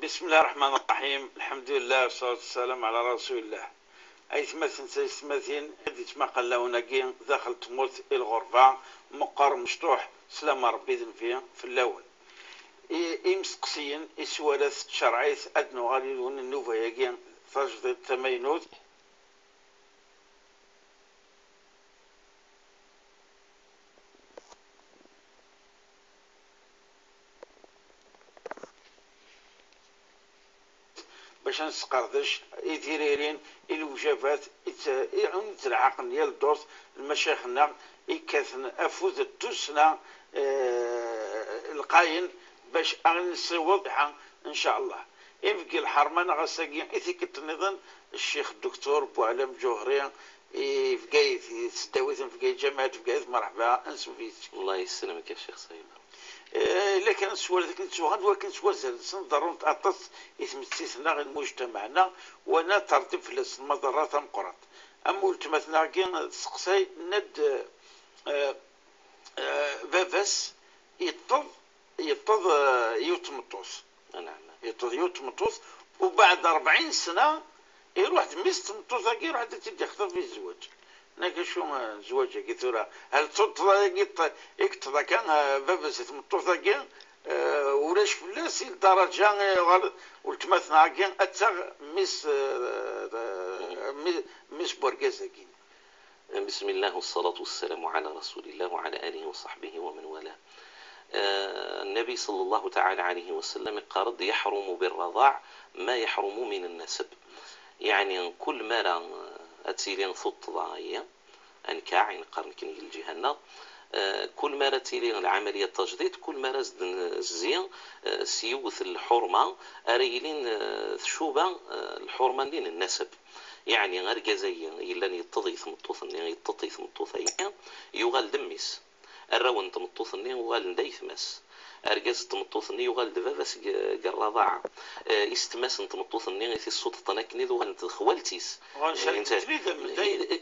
بسم الله الرحمن الرحيم، الحمد لله والصلاة والسلام على رسول الله. أيثمثن سيثمثين ما قلونا داخل تموت الغرفة مقر مشطوح سلام ربي ذن في الأول. إمسقسيين إسوالات شرعيت أدنو غاليون النوفا ياكين تجديد التمينوت. باش نسقردش إثيريرين الوجبات العقل ديال الدورس المشايخنا إكاثن أفوز التسنة القاين باش نصوضها إن شاء الله. إمكي الحرمان غاساكي إثيكت النظام الشيخ الدكتور بوعلام جوهري في سداويت في جامعة في مرحبا أنسوفيت. الله يسلمك يا شيخ صايب. إلا كان السؤال ذاك نتسوغن ولكن سوازل سنضرون تأطس يتمثلنا غير مجتمعنا وانا ترتيب في المضرات مقرات. أما ولتمثلنا كي سقساي ند باباس يطض يوتمطوس. نعم يطض يوتمطوس وبعد 40 سنة يروح تميس تمطوس كي يروح تدي يخطب في الزواج. ناك شو زواج كي ثورة هل تطلع يكتضا كان بابا تمطوطا كي ولاش فلاس لدرجة ولتمثنا كي أتغ ميس بورغازا كي. بسم الله والصلاة والسلام على رسول الله وعلى آله وصحبه ومن والاه. النبي صلى الله تعالى عليه وسلم قال يحرم بالرضاع ما يحرم من النسب، يعني كل ما لا أتيلين ثطضايا أنكاع ينقرن كني الجهنم كل ما رتيلين العملية التجديد كل ما رزد الزين سيوث الحرمة أريلين ثشوبة الحرمة لين النسب، يعني غير جزيا إلا يتضي ثمطوثني يتطي ثمطوثيا يغال دميس الرون تمطوثني وغال ديثمس أرجاز تمطوثني يغال دبابس قرضاع استماس تمطوثني في الصوت طنكني ذو خوالتيس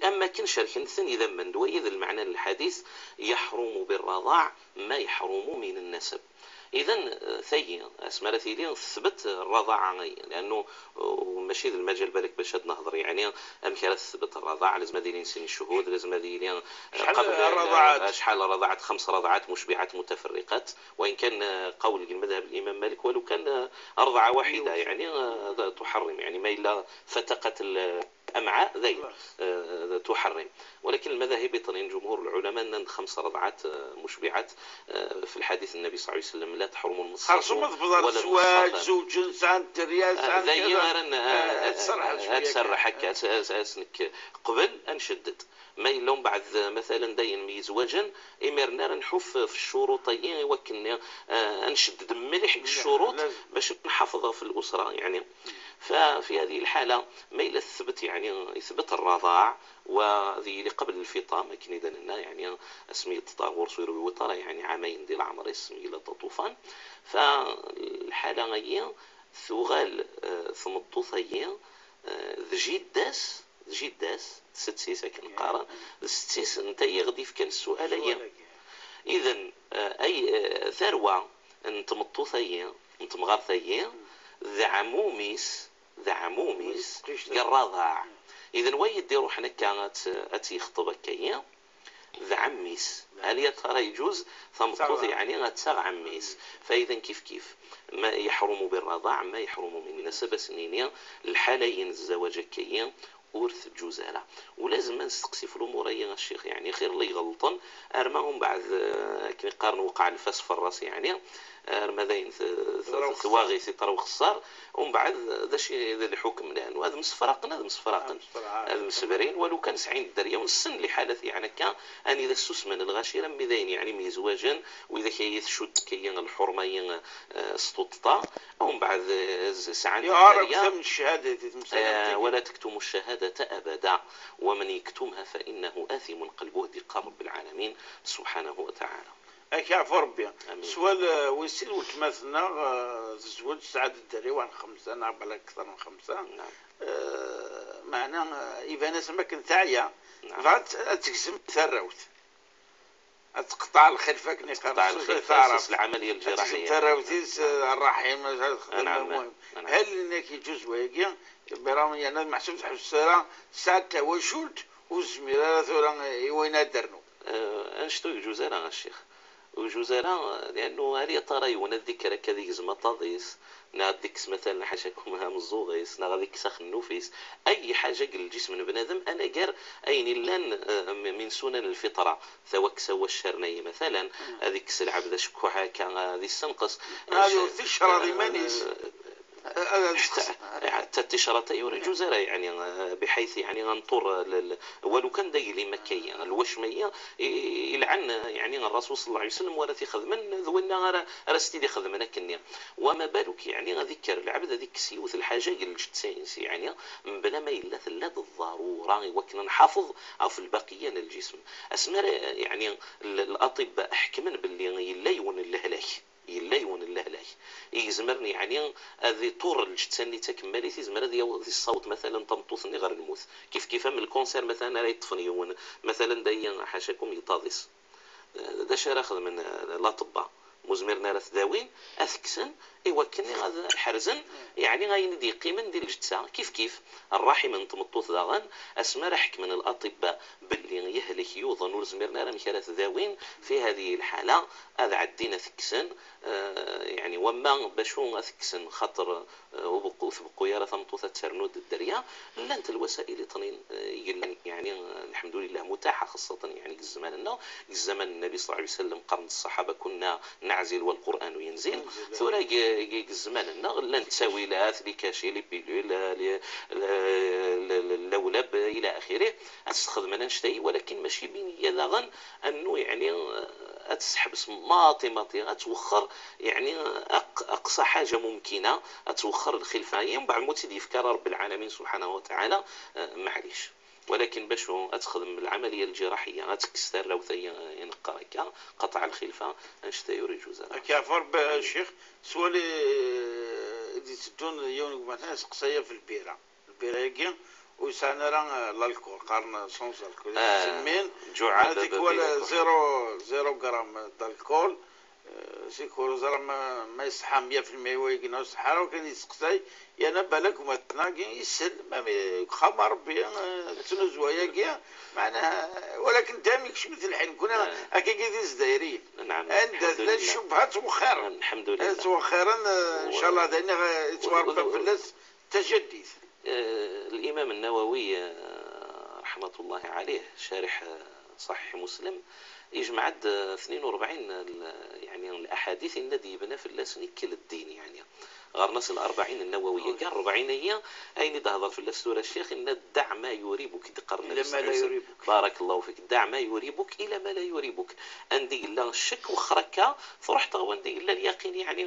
أما كن شركن ثني ذما دويذ المعنى الحديث يحرم بالرضاع ما يحرم من النسب. إذا ثي أسماء ثيلين ثبت الرضاعة لأنه ماشي المجال بالك باش نهضر، يعني أمكان ثبت الرضاعة لازم ديرين سن الشهود لازم ديرين قبل الرضاعات شحال رضاعات 5 رضعات مشبعات متفرقات، وإن كان قول المذهب الإمام مالك ولو كان رضعة واحدة يعني تحرم، يعني ما إلا فتقت الأمعاء ذي تحرم، ولكن المذاهب يطرين جمهور العلماء أن 5 رضعات مشبعات في الحديث النبي صلى الله عليه وسلم لا تحرم المصاص ولا الزواج زوج عن الرياس عن تسرح هكا اسنك قبل نشدد ما يلوم بعد مثلا داين ميزواجا إمرنا نحوف في الشروطين وكن نشدد مليح الشروط باش نحافظ في الأسرة يعني. ففي هذه الحالة ما إلا ثبت يعني يثبت الرضاع وذي اللي قبل الفطام كني لنا يعني اسمي التطاور صير الوطرة يعني عامين ديال العمر اسمي إلى الطوفان. فالحالة غيا ثغال ثمطوثيا ذجيداس جداس ستسيس كنقرا ستسيس انت غادي في كان السؤال هي اذا اي ثروة نتمطوثيا نتمغارثيا ذا عموميس الرضاع. اذا ويدي روحنا كانت اتيخطب هكايا ذا عميس هل يا ترى يجوز ثمطوث يعني غتساغ عميس. فاذا كيف كيف ما يحرم بالرضاع ما يحرم من نسب سنين الحالين الزواج هكايا ورث جزالة. ولازم نستقسي في الامور يا الشيخ يعني خير اللي يغلطن ارماهم بعد كي قارن وقع الفاس في الراس يعني ارما داين ثواغي تروخ الصار ومن بعد ذا شي ذا الحكم لانه هذا مسفرقن هذا مسفرقن هذا مسبرين ولو كان سعين الدريه ونسن لحالة يعني كان اني ذا السوسمن الغشيره ميدين يعني ميزواجا واذا كي يشد كي الحرمة سطوطا ومن بعد سعين الدريه الشهادة ولا تكتموا الشهادة أبدا ومن يكتمها فإنه آثم قلبه دقا رب العالمين سبحانه وتعالى. أكي عفو ربي. سؤال ويسير وتماثلنا تزوج سعد الدري وعن 5 نعم على أكثر من 5. نعم. معنا إذا ناس ما كنت عيا. نعم. تقسم ثروت. تقطع الخلفة كني تقطع الخلفة العملية الجراحية تراوتيس الرحم. المهم هل انك يجوز وياكي برام يعني محسوب تحس ساعة تواشلت وزميرة ثورا وين درنو انشتو يجوز راه الشيخ ويجوز راه، لانه هذه طراي وانا الذكرى كذيك زما طاضيس ناديك مثلا حاشاكم هام الزوغيس نا غاديك سخ النوفيس اي حاجة قال الجسم من بنادم انا كار اين لان من سنن الفطرة ثوك سوى الشرني مثلا هذيك السلعة بدا شكو هكا غادي السنقص هذه تشرى مانيس حتى التشرة يجوز يعني بحيث يعني غنطور ولو كان داي لي مكية الوشمية يلعن يعني الرسول صلى الله عليه وسلم ولا تخدمن ذونا راه ستيدي خدمنا كني، وما بالك يعني غادي العبد هذيك سيوث الحاجة الجتساينس يعني بلا ما إلا ثلاث الضرورة وكنا نحافظ في البقية الجسم أسمر يعني الأطباء حكمن باللي لا يون الهلاك إلا يون الهلاك يزمرني يعني هذه طور الجثة تكملي تزمر هذه الصوت مثلا تمطوثني غير الموت كيف كيف من ال cancer مثلا راه يطفني يون مثلا دايا حاشاكم يطاضيس دا شرا خذ من الاطباء مزمرنا راه تداوين اثكسن ايوا كني غاد حرزن يعني غاين دي قيمة ديال الجثة كيف كيف الرحم نتمطوط داغن اسما راه حكم من الاطباء باللي يهلك يوضن ورزمرنا راه مشى تداوين في هذه الحالة هذا عدينا ثكسن يعني وما باشو ثكسن خاطر وبقوا ثبقوا يا راه تمطوط ترنود الدريا لانت الوسائل طنين يعني الحمد لله متاحة خاصة يعني زماننا الزمن النبي صلى الله عليه وسلم قرن الصحابة كنا نعزل والقران ينزل ثورة الزمان لان تساويلات les cachets les pilules اللولب الى اخره تستخدم انا نشتي ولكن ماشي بنيه داغن انه يعني تسحبس ماطي ماطي توخر يعني اقصى حاجة ممكنة توخر الخلفة من بعد موت يفكر رب العالمين سبحانه وتعالى معليش، ولكن باش تخدم العملية الجراحية تكسر لو ينقى هكا قطع الخلفة انشتا يريد كافر الشيخ سوالي اللي تدون يوم مثلا سقسيه في البيره البيره ويسعنا راه l'alcool قارن sans alcool سمين هذيك ولا 0.0 غرام d'alcool سيكور زعما ما يصحى 100% ويقنا صحة وكان يسقسي يا بالك وما تناقي يسل ما خمر ربي تنزويا كيا معناها ولكن دامك شمت الحين كنا هكا كي الزدايرين. نعم عند الشبهة توخر الحمد لله توخرا ان شاء الله داينا يتوارب في الناس تجديد. الامام النووي رحمه الله عليه شارح صحيح مسلم يجمع 42 يعني الاحاديث الذي يبنى في اللسن كل الدين يعني غرناس الأربعين النووية كاع الأربعين هي أين تهضر في السورة الشيخ إن دع ما يريبك تقرن إلى ما لا يريبك. بارك الله فيك، دع ما يريبك إلى ما لا يريبك. عندي إلا الشك وخركا تروح تغوندي إلا اليقين يعني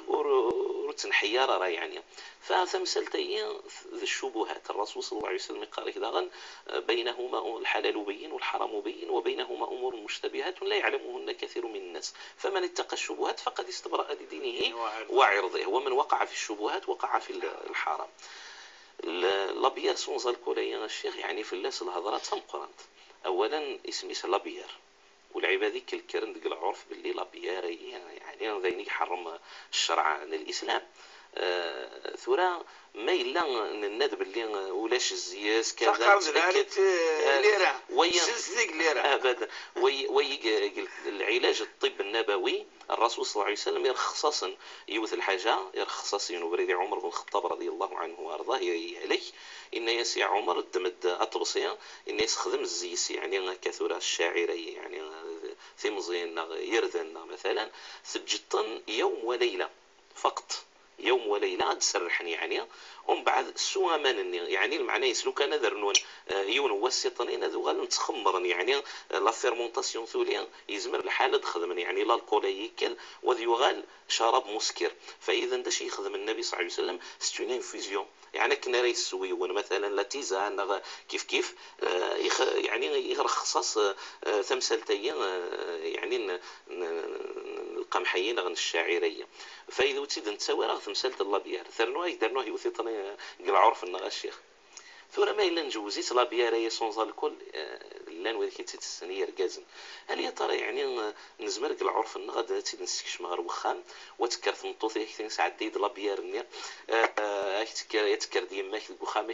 ورتنحيار راه يعني. فثمثلتي الشبهات الرسول صلى الله عليه وسلم قال كذا بينهما الحلال بين والحرام بين وبينهما أمور مشتبهات لا يعلمهن كثير من الناس، فمن اتقى الشبهات فقد استبرأ لدينه وعرضه، ومن وقع في الشبهات وقع في الحرام. la bière sans alcool يا الشيخ يعني في اللاس الهضرة تمقرنت. أولا اسميس la bière والعباد ذيك الكرن ديك العرف باللي la bière يعني ذيني حرم الشرع عن الإسلام. ثورة ما إلا نناد باللي ولاش الزياس كذا ليرة ليرة أبدا. وي العلاج الطب النبوي الرسول صلى الله عليه وسلم يرخصصا يوث الحاجة يرخصص بريد عمر بن الخطاب رضي الله عنه وأرضاه يهلك إن يسيع عمر الدمد أطبسيا إن يستخدم الزيس يعني كثرة الشاعرة يعني ثمزين يرذن مثلا سجطن يوم وليلة فقط يوم وليلة تسرحني يعني ومن بعد سوى منني يعني المعنى يسلو كان درنون يون هو السيطنين هذو غال نتخمرن يعني la fermentation ثولي يزمر الحالة تخدمن يعني l'alcool يكل وذي يغال شراب مسكر. فاذا داش يخدم النبي صلى الله عليه وسلم c'est une infusion يعني كنا راه يسويون مثلا la tisane كيف كيف يعني يرخصص ثمثلتين يعني القمحيين غن الشاعريه. فاذا وتسيد نتساوي راه ثمثلت la bière ثرنوه يدرنوه يوثيطني العرف النغا الشيخ. ثورة ما الا نجوزيت la bière sans alcool لان ولكن تتسني ركازن. هل يا ترى يعني نزمر العرف غادا تنسكش غير وخام وتكر ثمطوط ياك سعديد la bière ني يتكر ديما وخام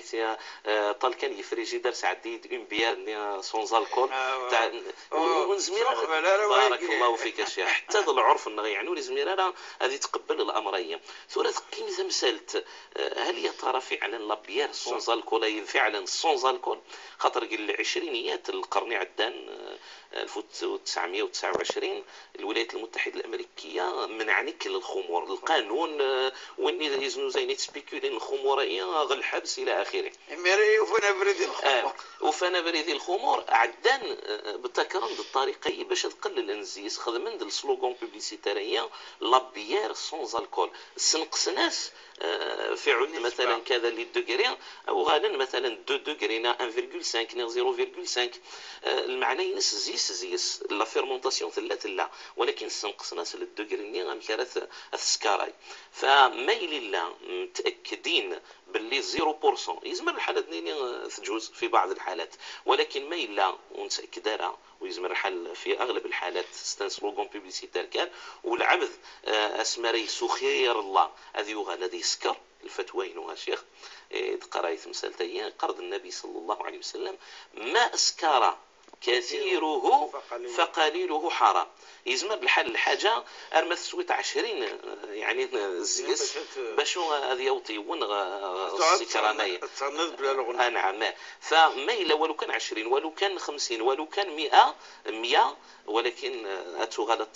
طال كان يفريجي دار سعديد une bière ني sans alcool تاع ونزمير. بارك الله فيك الشيخ. حتى ذا العرف يعني ولزمير راه غادي يتقبل الامريه. ثورة كاين تمثالت هل يا ترى فعلا la bière sans alcool فعلا sans alcool؟ خاطر العشرينيات القرن عدان 1929 الولايات المتحدة الأمريكية منعنك الخمور القانون وين يزنو زين تسبيكولي الخمور غير الحبس إلى آخره. وفانا بريدي الخمور وفانا بريدي الخمور عدان بالتكرم بالطريقة باش تقلل النزيس خدمن ال slogan publicitaire la bière sans alcool سنقص ناس في عود مثلا كذا les degrés او غالا مثلا 2 degrés 1.5 0.5 المعنى ينس زيس زيس la fermentation ثلا لا ولكن سنقص ناس لل degré ني غامكارات السكراي. فما لا متاكدين باللي 0% يزمر الحالات نيني تجوز في بعض الحالات، ولكن ما الا ونتاكد راه ويزمر الحال في اغلب الحالات c'est un slogan publicitaire كان والعبد اسمري سخير الله هذه يغال هذه يسكر الفتوى ينوها شيخ تقرا تمثال قرض النبي صلى الله عليه وسلم ما اسكر كثيرة فقليله حرام. يزمر الحال الحاجة ارما سويت 20 يعني الزيس باش هذه يوطيون السكرانيه نعم. فما الا ولو كان 20 ولو كان 50 ولو كان 100 ولكن اتوغالا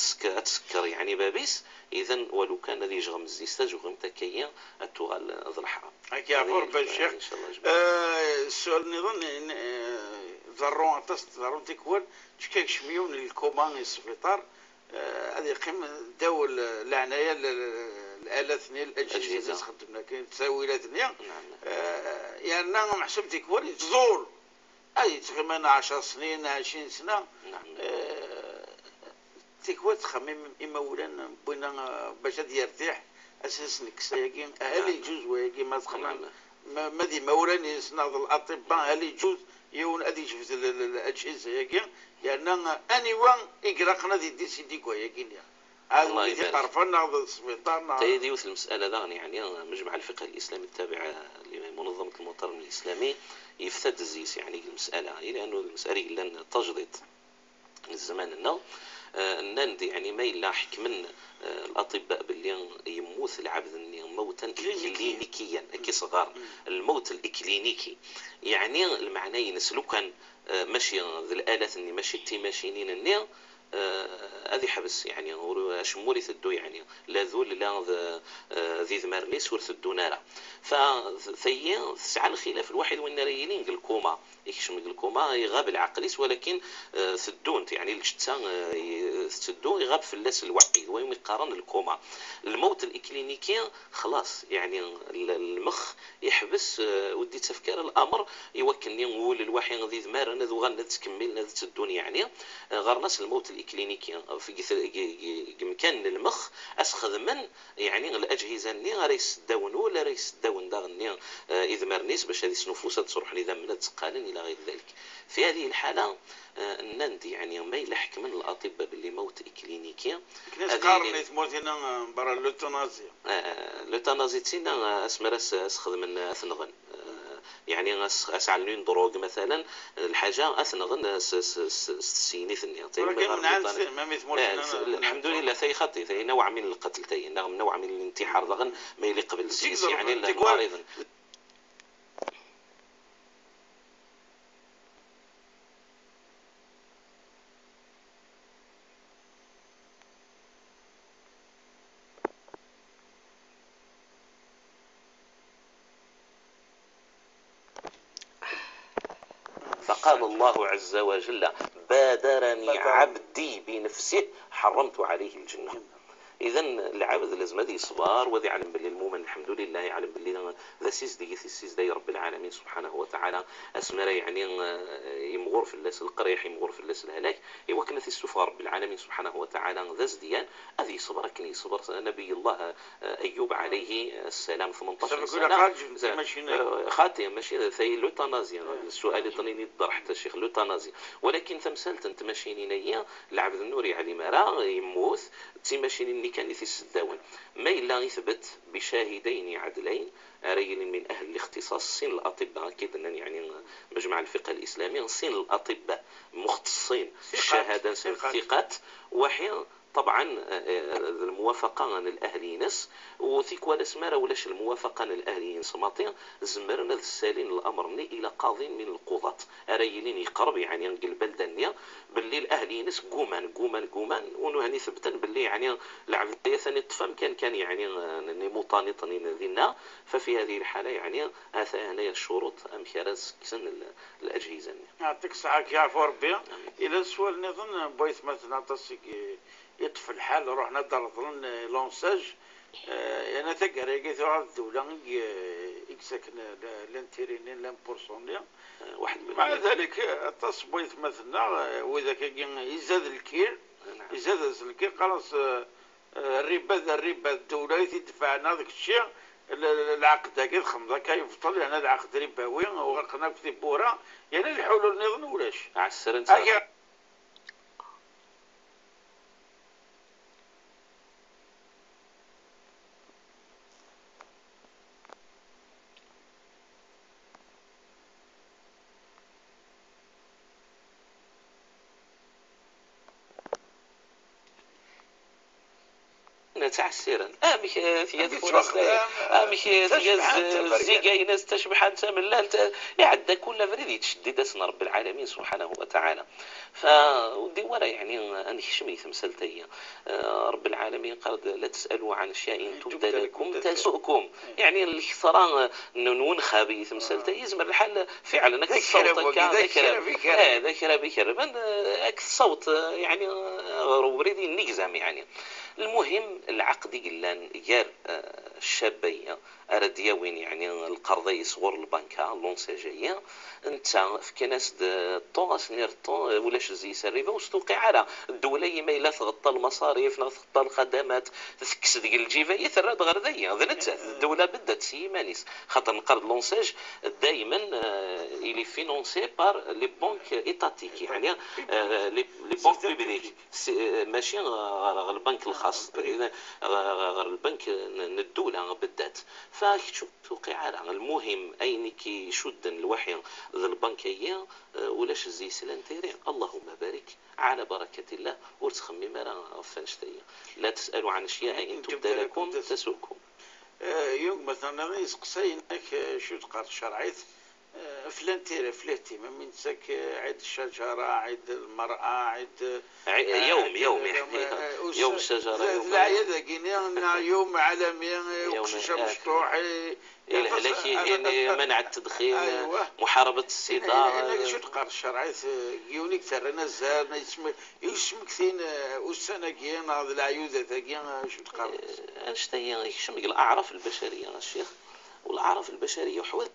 تسكر يعني بابيس اذا ولو كان هذه يجغم الزيس تجغم تكيا اتوغال ذا الحرام. هاك يا الشيخ السؤال نظن ضرون عطس ضرون تيكوال تشكاك شميون الكومان السبيطار هذه يقيم داو العناية الآلات الأجهزة اللي تخدمنا كاين التساويلات يعني محسوب تيكوال تزور هذه تقريبا 10 سنين 20 سنة. نعم. تيكوال تخمم إما ولا بغينا باش يرتاح أساس نكسا هل يجوز وياكي ما تخمم ما دي مولان يصنع الأطباء هل يجوز يون ادي شفت الاجهزة ياكي لان اني وان يقرقنا دي ديسيدي كوا ياكي هذا اللي تعرفنا السبيطار. تايدي وث المسالة ذا يعني مجمع الفقه الاسلامي التابع لمنظمة المؤتمر الاسلامي يفتد الزيس يعني المسالة لانه المسالة الا تجديد الزمان لنا ناندي يعني ما الا حكمن الاطباء باللي يموت العبد موتا اكلينيكيا كي صغار الموت الاكلينيكي يعني المعنى ينس لو كان ماشي الالات اللي ماشي التيماشينين الني هذه حبس يعني شموري ثدو يعني لا ذول لا ذي ذمرليس ورثدو نارا. فثي تسعى الخلاف الواحد وين ريلين الكوما يكشم الكوما يغاب العقليس ولكن ثدونت يعني الجثة تدو يغاب فلاس الوحيد ويوم يقارن الكوما. الموت الاكلينيكي خلاص يعني المخ يحبس ودي تفكير الامر يوكلني نقول الوحي ذي ذمار انا ذو غنى تكمل تدون يعني غرناس الموت الاكلينيكي في مكان المخ اسخدمن يعني الاجهزة اللي غير يسداون ولا راه يسداون داغني اذ مرنيس باش هذه سنفوسه تروح لذا من تقالن الى غير ذلك. في هذه الحالة نندي يعني ما الا حكمن الاطباء باللي موت اكلينيكي كناس قارنيت موتينا برا l'euthanasie l'euthanasie تينا اسمراس اسخدمن اثنغن يعني اسعلنين drogue مثلا الحاجة اثنغن سينيثني الحمد لله ثي خطي ثي نوع من القتل ثي نوع من الانتحار ضغن ما يليق بالسيس يعني المريض. فقال الله عز وجل بادرني عبدي بنفسه حرمت عليه الجنة. اذا العبد لازم هذا يصبر وذي يعلم باللي المؤمن الحمد لله يعلم باللي ذا سيز دي سيز دي رب العالمين سبحانه وتعالى اسمر يعني يمغور في اللاس القريح يمغور في اللاس الهلاك ايوا كنا تيسوف رب العالمين سبحانه وتعالى ذا زديان هذا يصبر كن يصبر نبي الله ايوب عليه السلام 18 سنة خاطئ ماشي ثاي l'euthanasie السؤال اللي طنيني طرح حتى الشيخ l'euthanasie ولكن تمثالت انت ماشينين العبد النوري علي مرا يموت تيماشينين اللي كان يتسداون ما الا يثبت بشاهدين عدلين رجل من اهل الاختصاص سين الاطباء اكيد يعني مجمع الفقه الاسلامي سين الاطباء مختصين الشهادة ثقات وحي طبعا الموافقة عن الاهل ينس وثيك سمارة ولاش الموافقة عن الاهل ينس ماطي زمرنا السالين الامر الى قاضي من القضاة ارايلين يقرب يعني البلدانيه باللي الاهل ينس قومان قومان قومان ونهني ثبتا باللي يعني العبد ثاني طفم كان يعني نيموطاني طنين ذينا ففي هذه الحالة يعني هنايا الشروط ام كراس كسن الاجهزة. يعطيك الصحة كيعرفوا ربي. الى السؤال نظن بويت مثلا عطاسك يطفي الحال روحنا درضن l'ANSEJ انا تقرا ثورة الدولة يكسكن l'intérêt l'important واحد مع ذلك التصبيت مثلا واذا كان يزاد الكير يزاد الكير خلاص الربا الربا الدولة تدفعنا ذاك الشيء العقد هكا خمضه كيفضل يعني العقد ربوي وغرقنا في بوره يعني الحلول نظن ولاش عسر تعسيرا امك تيا امك تيا الزيكايناس تشبح انت من لا يعدى كل فريد يتشدد اسن رب العالمين سبحانه وتعالى. فودي ورا يعني انكشم يتمثلتي رب العالمين قال لا تسالوا عن شيء تبدى لكم تسؤكم يعني الكثرة نونخا يتمثلتي يزمر الحال فعلا الصوت ذكر بكر اك الصوت يعني وريدي النجزم يعني. المهم العقد قلان يار الشابية أرديوين يعني القرضي صغور البنكة لونساجية انت في كناس طون سنير طون ولاش زي الربا وستوقع على الدولة ما إلا تغطى المصاريف تغطى الخدمات تكس ديك الجيفاية ثراد غردية الدولة بدات سيمانيس خاطر القرض l'ANSEJ دائما il est financé par les banques étatiques يعني les banques publiques ماشي غير البنك الخاص غير البنك الدولة بالذات. فشوف توقع على المهم اين كيشد الوحي البنكية ولاش زي l'intérêt اللهم بارك على بركة الله وتخمم راه فانشتيا لا تسالوا عن اشياء ان تبدى لكم تسؤكم. يوم مثلا يسقسينك شو تقرا الشرعيت فلان تيرا فلاتي من تساك عيد الشجرة عيد المرأة عيد يوم يوم يعني يوم الشجرة يوم العيد كاين يوم عالمي وقشة مشطوح الهلاك يعني منع التدخين. أيوة. محاربة السيدة شو تقرا الشرعيت يونيك ترى نزال يسمك ثين والسنة كاين هذا العيودة كاين شو تقرا انشتي يشمك الأعراف البشرية الشيخ والأعراف البشرية حوال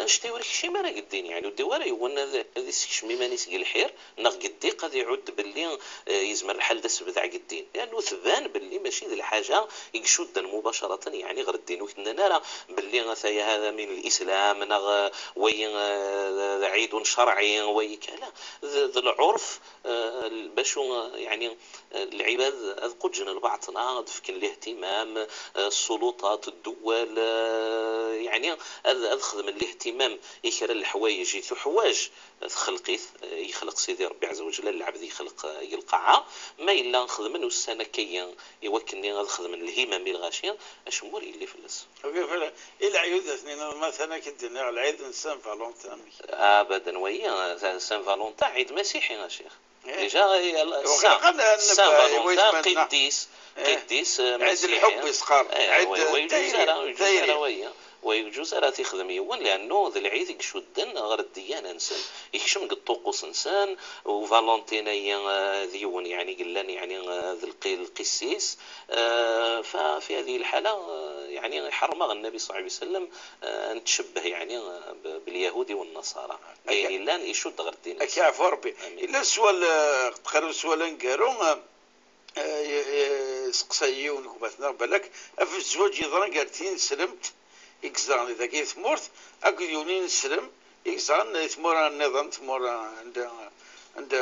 شتي شي ما راه قدين يعني ودي ورا يقولنا هذه شميماني سق الحير نغ قدي قد يعود باللي يزمر الحال داس بدع قدين لانه ثبان باللي ماشي ذي الحاجة يشد مباشرة يعني غير الدين وكنا نرى باللي غثايا هذا من الاسلام نغ وي عيد شرعي وي كلا ذا العرف باش يعني العباد قجن البعضنا دفكن الاهتمام السلطات الدول يعني هذا خدم الاهتمام الاهتمام يكرا الحوايج تحواج تخلقيت يخلق سيدي ربي عز وجل العبد يخلق يلقاها ما الا نخدم السنة كي يوكلني نخدم الهمم الغاشية اشمور اللي فلس العيود اثنين مثلا كنت العيد Saint-Valentin ابدا وهي Saint-Valentin عيد مسيحي يا شيخ déjà Saint-Valentin قديس قديس عيد الحب يسقر عيد الثيري ويجوز راه تيخدم يون لانه ذا العيد يشدن غير الديانة نسن يكشم قد طقوس نسان وفالنتين ذيون يعني قلان يعني ذا القسيس. ففي هذه الحالة يعني حرم النبي صلى الله عليه وسلم ان تشبه يعني باليهود والنصارى يعني لان يشد غير الدين. عفو ربي الا السؤال تقريبا السؤال نقارو سقسايون كباتنا بالك في الزواج يضرن قالتين سلمت يكزان إذا كي ثمورت أكو يونين سلم يكزان ثمور النظام ثمور عند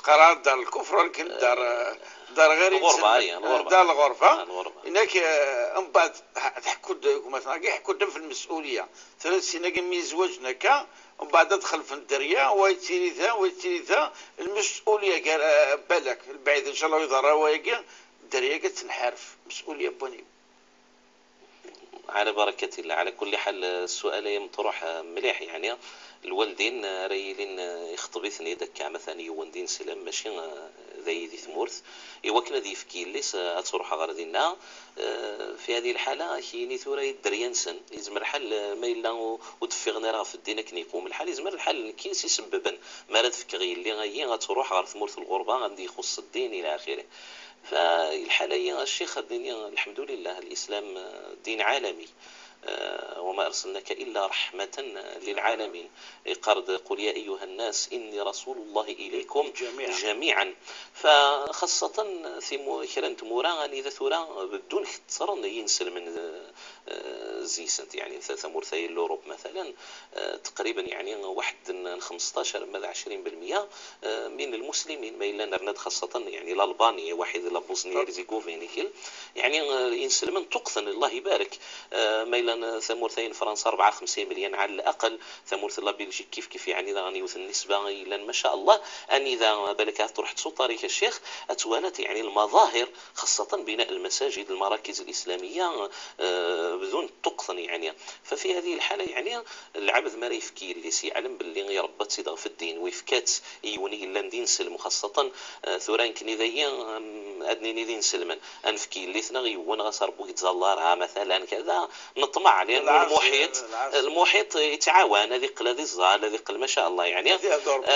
قرار دار الكفر ولكن دار غير الغربة دار الغرفة هناك من بعد تحكوا مثلا يحكوا في المسؤولية 3 سنين كي زوجنا كا ومن بعد دخل في الدريا ويتيري ذا ويتيري ذا المسؤولية قال بالك البعيد إن شاء الله يظهر ويجي الدريا كتنحرف مسؤولية بني على بركة الله. على كل حال السؤال مطروح مليح يعني الوالدين رايلين يخطبيثني داك مثلا يون دين سلام ماشي ذي ذي ثمورث إوا كنا ذي فكي اللي تروح غير دينا في هذه الحالة كايني ثورة الدريان سن يزمر الحال ما إلا ودفغنا راه في الدين كني يقوم الحال يزمر الحال كاين سي سببا ما لا تفك غير اللي غايي غتروح غير ثمورث الغربة غادي يخص الدين إلى آخره. فالحالة هي الشيخ الديني الحمد لله الإسلام دين عالمي وما أرسلناك إلا رحمة للعالمين. قرد قل يا أيها الناس إني رسول الله إليكم جميعا. فخاصة في كران تمورا إذا ثورا بدون كثر ينسل من زيسنت يعني ثمورثي الأوروب مثلا تقريبا يعني واحد 15 ماذا 20% من المسلمين ما إلا نرند خاصة يعني الألبانيا واحد لا بوسنيا هرزيغوفينا يعني ينسل من تقثن الله يبارك ما إلا ثمورثين فرنسا 54 مليون على الأقل ثمورث لا بلجيك كيف كيف يعني إذا غنيوث النسبة إلا ما شاء الله أن إذا بالك تروح تسوطاريك الشيخ أتوالت يعني المظاهر خاصة بناء المساجد المراكز الإسلامية بدون تقطن يعني. ففي هذه الحالة يعني العبد ما يفكي اللي سيعلم باللي يربط سيدغ في الدين ويفكات يوني إلا ندين سلم خاصة ثوران كني ذي أدني دين سلما أنفكي اللي ثنا يون غصر بوك تزلارها مثلا كذا نطمع لأن المحيط يتعاون هذه قل هذه الزال هذه قل ما شاء الله يعني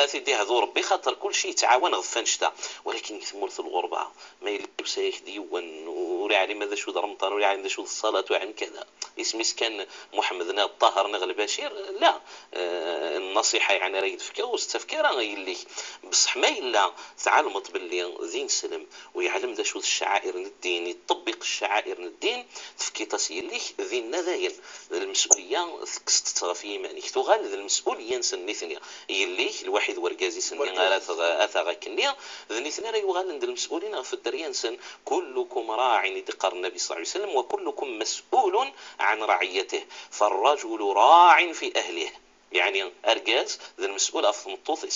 تيدي هذو ربي خاطر كل شيء يتعاون غفان شتا. ولكن ثمورث الغربة ما يلبس ديون ولا علي ماذا شو رمضان ولا علي شو الصلاة وعن كذا اسمي كان محمد نا الطاهر نغل بشير لا النصيحة يعني راه يدفكا واستفكا راه يلي بصح ما إلا تعلمت باللي ذين سلم ويعلم ذا شو الشعائر الدين يطبق الشعائر الدين تفكي تسيليك ذين نذاين المسؤولية تكست في إيمانك تغال المسؤولية نسني يليك الواحد ورقازي سني أثا كنيا ذني راه يغال عند المسؤولين في الدريان سن كلكم راع دقر النبي صلى الله عليه وسلم وكلكم مسؤول عن رعيته فالرجل راع في أهله يعني أرجاز ذا المسؤول أفضل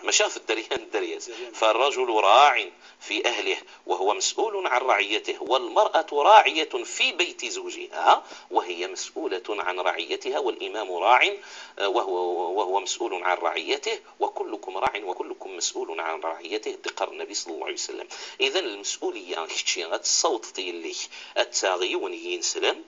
مشى في الدريان الدرياز فالرجل راع في أهله وهو مسؤول عن رعيته والمرأة راعية في بيت زوجها وهي مسؤولة عن رعيتها والإمام راع وهو مسؤول عن رعيته وكلكم راع وكلكم مسؤول عن رعيته دقر النبي صلى الله عليه وسلم. إذن المسؤولية كتشي غتصوت ديالك التاغي ينسلم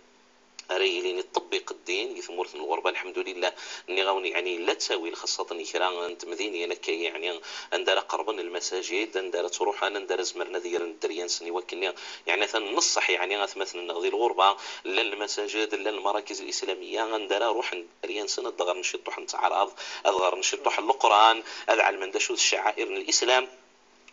ريلين يطبق الدين يثمرت من الغربة الحمد لله نغاوني يعني لا تساوي خاصة كرا انت مدينة انا كي يعني اندار قربن المساجد اندار تروح انا اندار زمرنا ديال الدريان سني وكني يعني نصح يعني مثلا نغدي الغربة لا المساجد لا المراكز الإسلامية اندار روح الدريان سنة دغر نشطح نتعرض ادغر نشطح القرآن ادعل من دشو الشعائر الإسلام.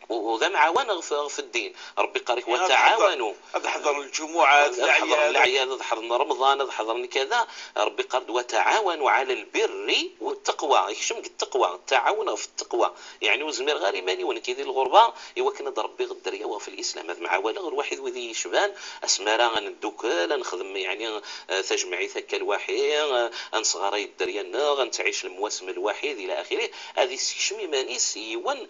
وذا معاون في الدين. ربي قال وتعاونوا، حضر الجمعة، الأعياد، حضر رمضان، حضر كذا. ربي قال وتعاونوا على البر والتقوى. يشم التقوى، التعاون في التقوى، يعني وزمير غير إيماني ونكيدي الغربة إوا كنا ربي غدر في الإسلام. هذا معاون غير واحد وذي يشبان أسمارا غندوكل نخدم يعني تجمعي ثكا الوحي أنصغر الدريان غنتعيش المواسم الوحيد إلى آخره. هذه شمي مانيس يون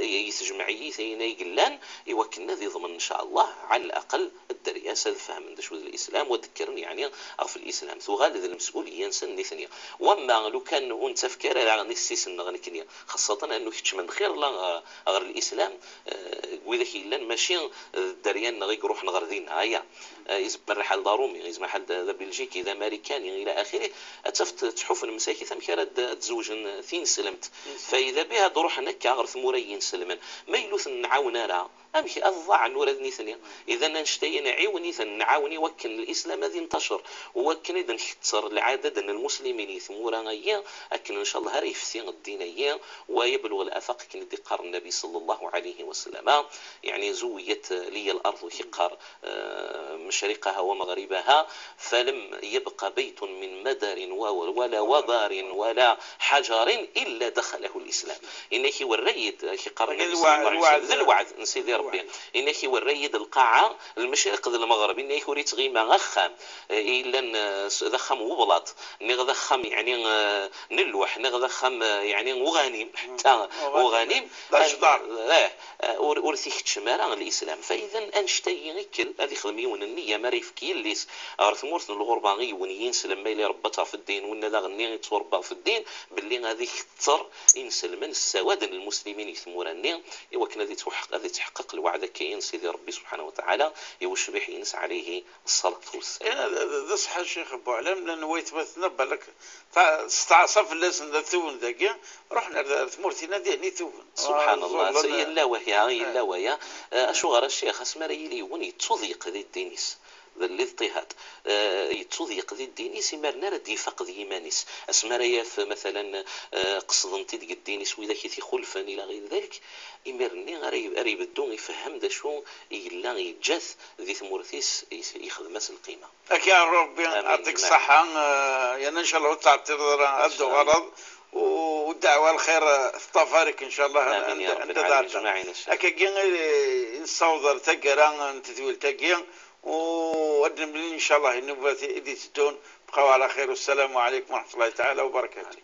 يتجمعي ثينا يقلان إوا كنا ذي ضمن إن شاء الله على الأقل الدرياسة فهم شو الإسلام وذكرني يعني في الإسلام ثغال ذي المسؤولية نسن ثانية. وما لو كان وانت فكر على نسيس نغنكنيا خاصة أنه كتش من خير لا غير الإسلام وإذا كيلان ماشي الدريان غير يروح نغر دينا هيا يزمر حال دارومي يزمر حال ذا بلجيكي ذا أمريكاني إلى آخره. أتفت تحف المساكي ثم كرد تزوج ثين سلمت فإذا بها تروح نكا غير ثموريين سلما ما يلوث نعاون راه أمشي أضع نور ثانية. إذا نشتي نعاوني نعاوني وكن الإسلام هذا ينتشر وكن إذا نكثر العدد أن المسلمين يثمورا غيا أكن إن شاء الله راه يفتي الدين ويبلغ الآفاق كن دي قار النبي صلى الله عليه وسلم يعني زويت لي الأرض كقار مشرقها ومغربها فلم يبقى بيت من مدر ولا وبار ولا حجر إلا دخله الإسلام. إنك والريد كقار النبي صلى الله عليه وسلم ذا الوعد نسيدي ربي إنك والريد القاعة المشرق ذا المغرب إنك وريت غيما غخام إلا ذخم وبلاط نغذخم يعني نلوح نغذخم يعني وغانيم حتى وغانيم ورثي كتشمارا الإسلام. فإذا أنشتي غيكل هذه خدميون النية ما ريفكي اللي ثمورث الغربة غيون ينسلم ما اللي ربطها في الدين وإن ذا غني يتوربى في الدين باللي غادي يكثر ينسلمن السواد المسلمين يثموراني إوا كان هذه تحقق الوعد كاين سيدي ربي سبحانه وتعالى يوشبح ينس عليه الصلاة والسلام. ذا صح الشيخ بوعلام لأنه ويتمثلنا بالك استعصف لازم ثون ذاك رحنا ثمورتنا ديني ثون سبحان الله إلا وهي إلا وهي أشو غير الشيخ أسمر يلي يتضيق ذي الدينيس الاضطهاد يتضيق ذي الدينيس إما راه ديفق ذي إيمانيس أسمر ياف مثلا قصدنتي ديك الدينيس وإذا كي تيخلفن إلى غير ذلك إمرني غير يبدو يفهم دا شو إلا يجاث ذي ثمورثيس يخدم القيمة. أكي يا ربي يعطيك الصحة يعني إن شاء الله تعطي هذا غرض والدعوة الخير تفارك إن شاء الله. آمين يا رب العالمين أجمعين. أكي نصوضر تقرا نتدويل تقيا وأدنى إن شاء الله النوبة إذا تدون. بقوا على خير والسلام عليكم ورحمة الله تعالى وبركاته.